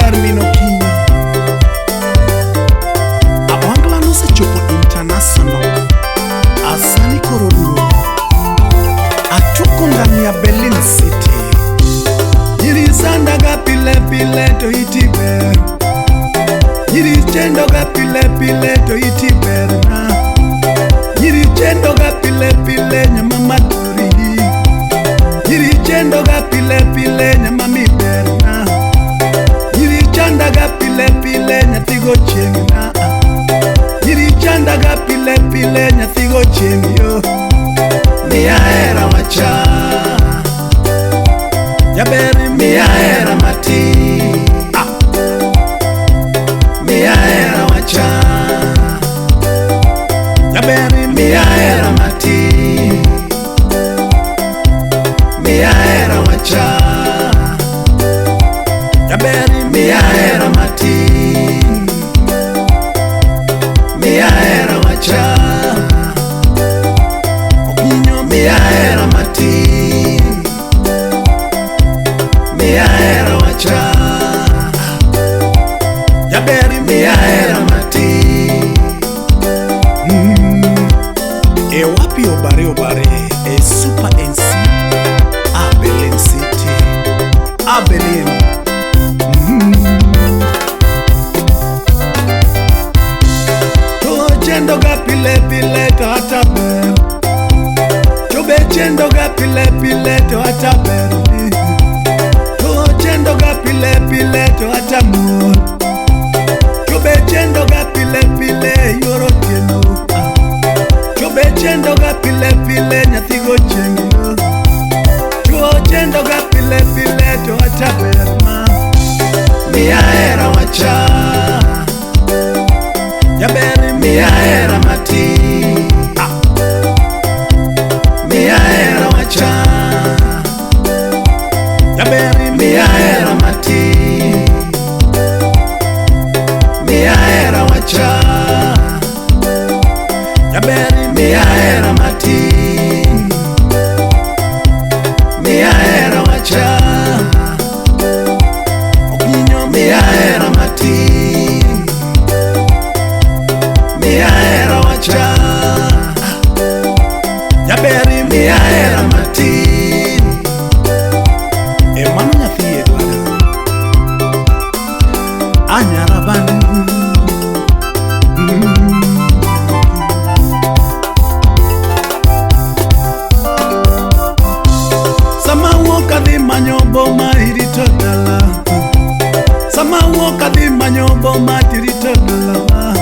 Maber mino kinyo. Awangla nosechopo international. Asani koro duogo. Atuko ndani ya Berlin City. Nyirisandaga pile pile to iti ber. Nyiri chendoga pile pile to iti ber na. Nyiri chendoga pile pile nyama madori. Nyiri chendoga pile pile nyama miber na. Nyiri chandaga pile pile nyathigo chieng' na. Nyiri chandaga pile pile nyathigo chieng' yo. Miya hera macha. Jaber miya hera matin. Ah. Miya hera macha. Jaber miya hera matin. Miya hera macha. Jaber miya hera matin. Miya hera macha. Okinyo miya hera matin. Miya hera macha. Jaber miya hera matin. E wapi obare obare e Super NC a Berlin City a Berlin. To chendoga pile pile to hata ber. To be chendoga pile pile to hata ber. To chendoga pile pile to hata mor. To be chendoga pile pile yoro tieno. To be chendoga pile pile nyathigo chieng' yo. To chendoga pile pile to hata ber ma. Miya hera macha. Jaber miya hera matin. Ah. Miya hera macha. Jaber miya hera matin. Miya hera macha. Jaber miya hera matin. Miya hera macha. Okinyo miya hera matin. Miya hera macha. Jaber miya hera matin. E mano nyathi Edward. Anyaraban. Sama wuok adhi manyo boma irito dala. Sama wuok adhi manyo boma tirito dala.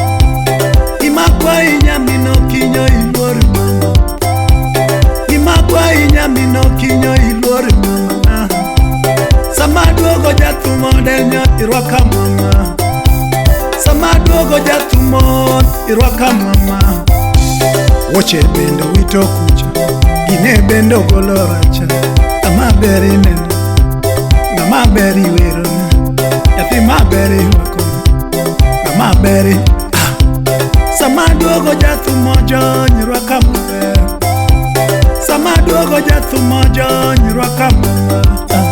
Imakwa inyamino kinyo iluor mama. Imakwa inyamino kinyo iluor mama. Sama duogo jathumo denyo irwaka mama. Sama duogo jathumo irwaka mama. Wuoche bende wito kucha. Gine bende ogolo racha. Ng'ama ber ineno. Ng'ama ber iwerona. Nyathi maber irwakona. Ng'ama ber ah. Sama duogo jathumo jony rwaka maber. Sama duogo jathumo jony rwaka mama. Ah.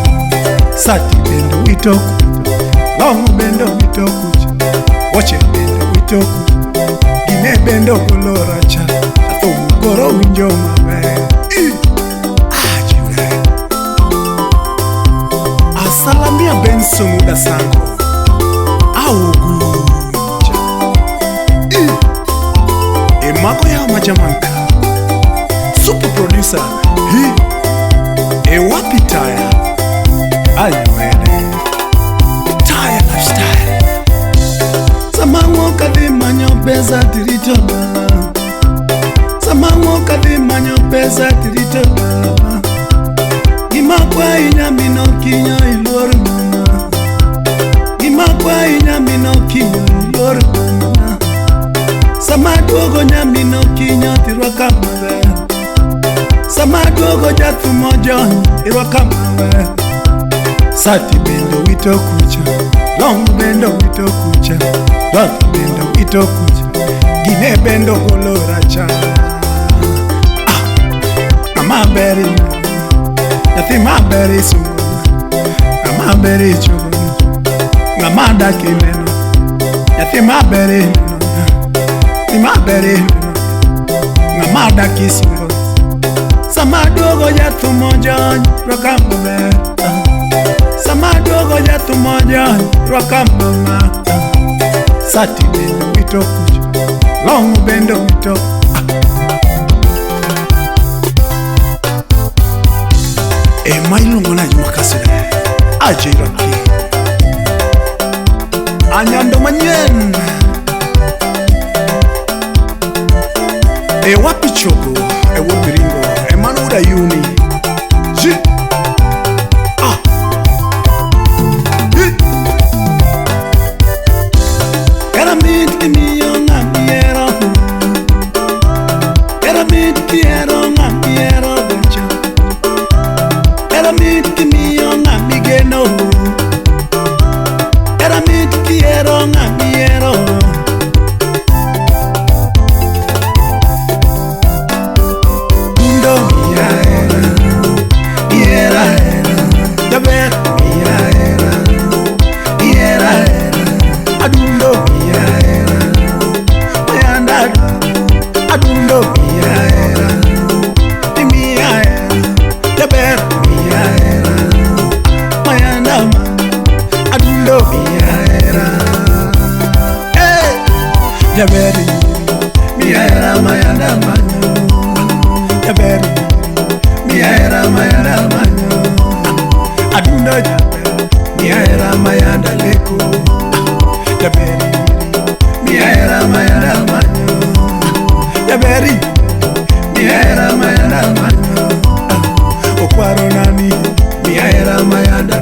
Sati bende wito kucha. Long bende wito kucha. Wuoche bende wito kucha. Gine bende ogolo racha. Athum koro winjo maber. Ah, jiwe. Asalamia Benson Udasango. Aoguja. E mago ya majamanka. Super producer. Hi. E wapi taya. Anyawele. Taya lifestyle. Sama wuok adhi manyo pesa tirito dala. Sama wuok adhi manyo pesa tirito dala. Gimakwa inyamino kinyo iluor mama. Gimakwa inyamino kinyo iluor mama. Sama duogo nyamino kinyo tirwaka maber. Sama duogo jathumo jony irwaka maber. Sati bende wito kucha. Long bende wito kucha. Dot bende wito kucha. Gine bende ogolo racha. Ah. Ng'ama ber ineno. Nyathi maber isungo. Ng'ama ber ichulo. Ng'ama Ng'ama dak ineno, nyathi maber ineno, nyathi maber ineno, ng'ama dak isungo. Sama duogo jathum ojony, rwaka maber. Sama duogo jathum ojony, rwaka mama. Sati bende wito kucho, long'o bende wito. Ema iluongo ni Ajuma Kasule, Ajiroki. Anyando manyien. E wapi chogo, e wuod Biringo, e mano wuod Ayuni. Ji. Ah. Hi. Era mit kimiyo ng'ama ihero. Era mit kihero ng'ama ihero becha. Era mit kimiyo ng'ama igeno. Era mit kihero ng'ama ihero. Dundo miya hera, ihera hera, jaber miya hera, ihera hera, adundo miya hera, mayanda adundo miya hera, imiya hera, jaber miya hera, mayanda ma, adundo miya hera, hey, jaber miya hera mayanda manyo. Jaber miya hera mayanda manyo, adundo jaber miya hera mayanda leko. Jaber miya hera mayanda manyo, jaber miya hera mayanda manyo, okwaro nani miya hera mayanda.